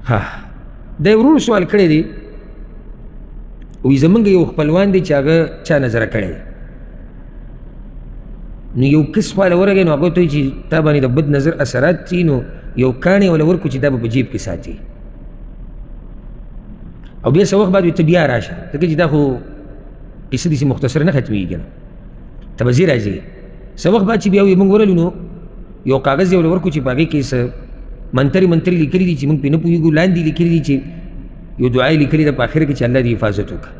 ها، دا ورور سوال کړی دی، وایي زمونږ یو خپلوان دی چې هغه چا نظره کړی دی، نو یو کس خواله ورغی، نو هغه ته وایي چې تا باندې د بد نظر اثرات دي، نو یو کاڼی وله ورکړو چې دا به په جیب کې ساتي، او بیا څه وخت بعد ته بیا راشه، ځکه چې دا خو قصه داسې مختصره نه ختمېږي که نه، ته به ځې راځې. څه وخت بعد چې بیا وایي موږ ورغلو، نو یو کاغذ یې وله ورکړو چې په هغې کې څه منترې منترې لیکلي دي چې موږ پرې نه پوهېږو، لاندې لیکلي دي چې یو دعا یې لیکلې ده په آخر کې چې الله دې حفاظت وکړه.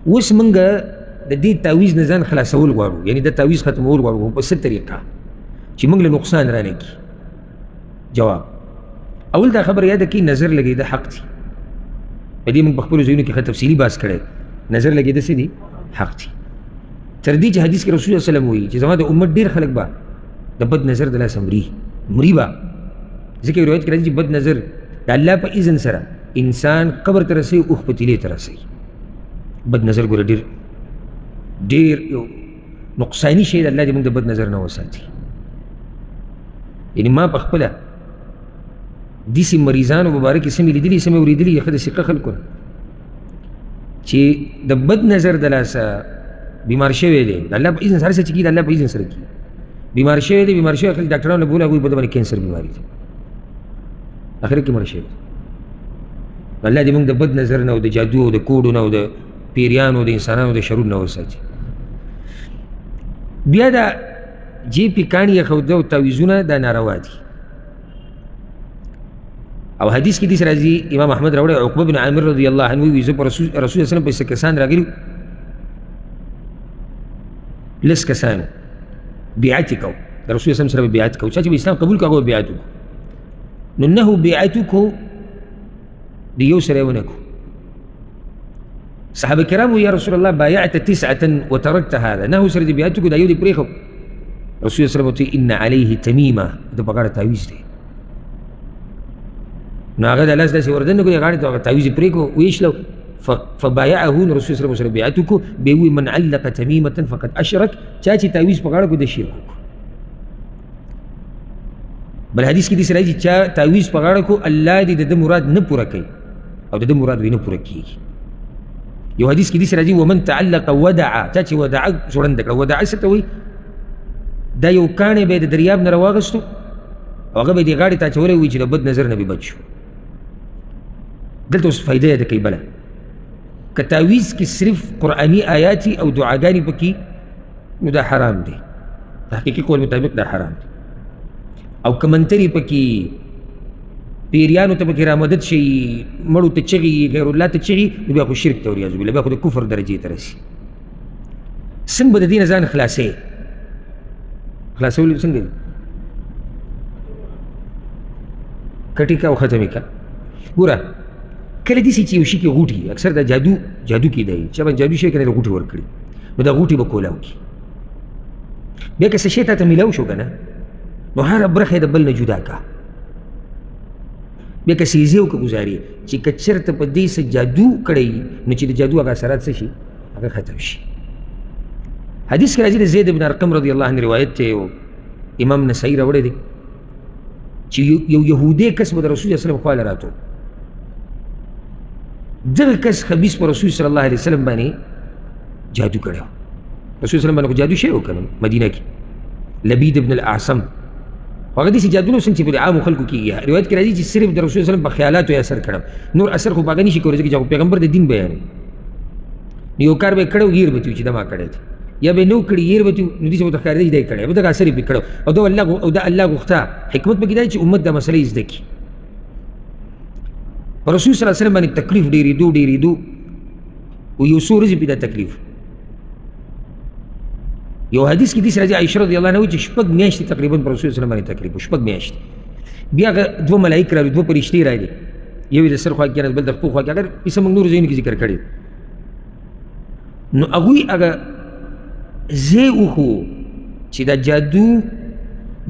اوس موږ د دې تعویذ نه ځان خلاصول غواړو، یعنې د تعویذ ختمول غواړو، خو په څه طریقه چې موږ له نقصان رانه کړي. جواب: اول دا خبره یاده کړئ، نظر لګېده حق دی، په دې موږ په خپلو ځایونو کې ښه تفصیلي بحث کړی. نظر لګېده څه دي؟ حق دی. تر دې چې حدیث کې رسول الله صلی الله علیه وسلم وایي چې زما د امت ډېر خلک به د بد نظر د لاسه مري، مري به. ځکه یو روایت کې راځي چې بد نظر د الله په اذن سره انسان قبر ته رسوي، اوښ په تیلې ته رسوي. بد نظر ګوره ډېر ډېر یو نقصاني شی دی، الله دې موږ د بد نظر نه وساتي. یعنې ما په خپله داسې مریضانو په باره کې څه مې لیدلي، څه مې اورېدلي، ښه د ثقه خلکو نه چې د بد نظر د لاسه بیمار شوی دی، د الله په اذن سره څه چې کېږي، د الله په اذن سره کېږي. بیمار شوی دی، بیمار شوی، خلک ډاکټرانو له بوله، هغوی په ده باندې کینسر بیماري ده، اخر کې مړ شوی. الله دې موږ د بد نظر نه او د جادو او د کوډو نه او د پیریانو د انسانانو د شرونو نه وساتي. بیا دا جیب کې کاڼي ایښوده او تعویذونه دا ناروا دي. او حدیث کې داسې راځي، امام احمد راوړی، عقبه بن عامر رضی الله عنه وایي زه په رسول الله صلی الله علیه وسلم پسې کسان راغلي، لس کسان بیعت یې کوو، د رسول الله سره به بیعت کوو، چا چې به اسلام قبول کړو هغه به بیعت وکړو. نو نه بیعت وکړو، د یو سره یې ونه کړو. صحابه کرامو یا رسول الله بایعت تسعة وترکت هذا، نه سره دې بیعت وکړو، دا یو دې پرېښو. رسول الله صلی الله علیه وسلم ان علیه تمیمه، د په غاړه تعویذ دی. نو هغه د لاس داسې وردن کړو، غاړې ته هغه تعویذ یې پرې کړو، ویشلو. فبايعه، نو رسول الله سره بیعت وکړو. بیا وایي من علق تمیمة فقد اشرک، چا چې تعویذ په غاړه کړو د شرک وکړو. بل حدیث کې داسې راځي چا تعویذ په غاړه کړو، الله دې د ده مراد نه پوره کوي او د ده مراد وي نه پوره کېږي. یو حدیث کې داسې راځي ومن تعلق ودع، چا چې ودعه ځوړنده کړه. ودعه څه ته وایي؟ دا یو کاڼی به یې د دریاب نه راواغستو او هغه به یې دې غاړې ته اچولی وي چې د بد نظر نه به بچ شو. دلته اوس فایده یاده کوي بله، که تعویذ کې صرف قرآني آیات او دعاګانې پکې، نو دا حرام دی، د حقیقي قول مطابق دا حرام دی. او که منترې پکې، پیریانو ته پکې رامدد شي، مړو ته چغې، غیر الله ته چغې، نو بیا خو شرک ته والعیاذ بالله، بیا خو د کفر درجې ته رسي. څنګه به د دې نه ځان خلاصې؟ خلاصول څنګه دي؟ کټې کا او ختمې کا. ګوره کله داسې چې یو شي کې غوټي، اکثر دا جادو جادو کې دی، چې باندې جادو شي که نه د غوټې ورکړي، نو دا غوټې به کولاو کړي. بیا که څه شی تا ته میلاو شو که نه، نو هره برخه یې د بل نه جدا کا. بیا که سیزې او که ګزارې چې که چېرته په دې څه جادو کړی، نو چې د جادو هغه اثرات څه شي، هغه ختم شي. حدیث کې راځي د زید بن ارقم رضی الله عنه روایت دی، امام نسائی راوړی دی چې یو یهودی کس به د رسول الله صلی الله علیه وسلم خواله راتو. دغه کس خبیث په رسول صلی الله علیه وسلم باندې جادو کړی و. رسول صلی الله علیه وسلم باندې خو جادو شوی و که نه مدینه کې، لبید بن الاعصم، هغه داسې جادو نه څنګه چې په عامو خلکو کېږي. روایت کې راځي چې صرف د رسول صلی الله علیه وسلم په خیالاتو یې اثر کړی، نور اثر خو په هغه نشي کولی، ځکه چې هغه پیغمبر د دین بیانوي. نو یو کار به یې کړی و، هېر به ترې و چې دا ما کړی دی، یا به یې نه و کړي، هېر به ترې و، نو داسې به ورته ښکارېده چې دا یې کړی، به دغه اثر یې پرې کړی. او دا الله او دا الله غوښته. حکمت پکې دا دی چې امت دا مسله یې زده کړي. په رسول صلی الله علیه وسلم باندې تکلیف ډېرېدو ډېرېدو، او یو څو ورځې پرې دا تکلیف. یو حدیث کې داسې راځي، عایشه رضی الله عنها وایي چې شپږ میاشتې تقریبا پر رسول صلی الله علیه وسلم باندې تکلیف و، شپږ میاشتې. بیا هغه دوه ملایک راغلي، دوه فرشتې راغلي، یو یې د سر خوا کې کېناست، بل د خپو خوا کې، هغه قصه موږ نورو ځایونو کې ذکر کړې. نو هغوی هغه ځای وښو چې دا جادو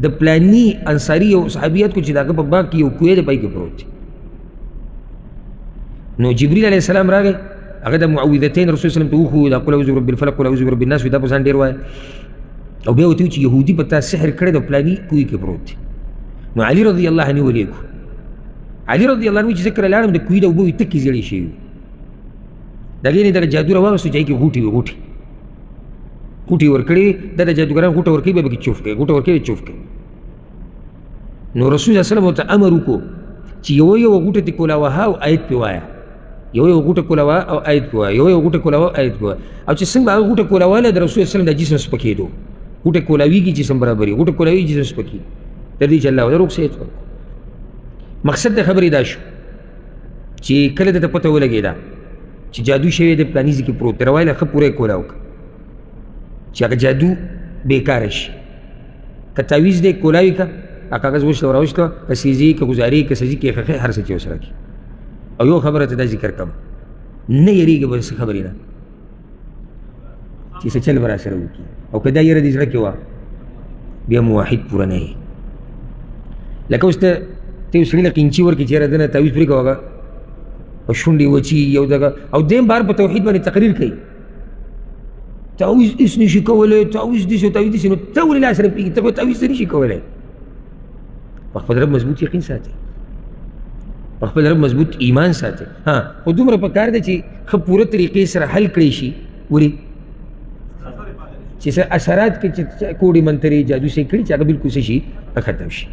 د پلاني انصاري یو صحابیات کو چې د هغه په باغ کې یو کوی دی، په هغې کې پروت دی. نو جبریل علیه السلام راغی، هغه د معوذتین رسول الله ته وښو، دا قل اعوذ برب الفلق قل اعوذ برب الناس، دا په ځان ډېر وایه. او بیا ورته وایي چې یهودي په تا سحر کړی د پلاني کوی کې پروت دی. نو علي رضی الله عنه ولېږو، علي رضی الله عنه چې زه کله لاړم د کوهي د اوبو وي تکې زیړې شوي وي. د هغې نه دغه جادو راواغېستو چې هغې کې غوټې وي، غوټې غوټې یې ورکړې وې. دا د جادوګران غوټه ورکوي، بیا پکې چوف کوي، غوټه ورکوي، چوف کوي. نو رسول الله صلی الله علیه وسلم ورته امر وکړو چې یوه یوه غوټه ترې کولاوهه او آیت پرې وایه، یوه یوه غوټه کولاوه او آیت پرې وایه، یوه یوه غوټه کولاوه او آیت پرې وایه. او چې څنګه به هغه غوټه کولاوله د رسول الله صلی الله علیه وسلم د جسم سپکېدو، غوټه کولاویږي جسم برابرېږي، غوټه کولاویږي جسم سپکېږي، تر دې چې الله ورته رخصت ورکړو. مقصد د خبرې دا شو چې کله ده ته پته ولګېده چې جادو شوی دی پلاني ځای کې پروت دی، روایله ښه پوره یې کولا وکړه چې هغه جادو بېکاره شي. که تعویذ دی کولاوي که هغه کاغذ وشله راوشله، که سیزي که ګزارې که سزي که ښخې هر څه چې ورسره کړي. او یو خبره ته دا ذکر کوم، نه یېرېږي به څه خبرې نه چې څه چل به راسره وکړي. او که دا یره دې زړه کې وه بیا موحد پوره نه یې. لکه اوس ته یو سړي له قینچي ورکړې چې یاره ده نه تعویذ پرې کوه، هغه په شونډې وچي یو دغه او دیم بار په توحید باندې تقریر کوي، تعویذ هېڅ نشي کولی، تعویذ داسې او تعویذ داسې. نو ته ولې لاس رپېږي؟ ته خو تعویذ څه نشي کولی. په خپل رب مضبوط یقین ساتي، په خپل رب مضبوط ایمان ساتي. ها خو دومره په کار ده چې ښه پوره طریقې سره حل کړی شي. ولې چې څه اثرات کې چې کوډې منترې جادو څه کړي چې هغه بالکل څه شي ختم شي.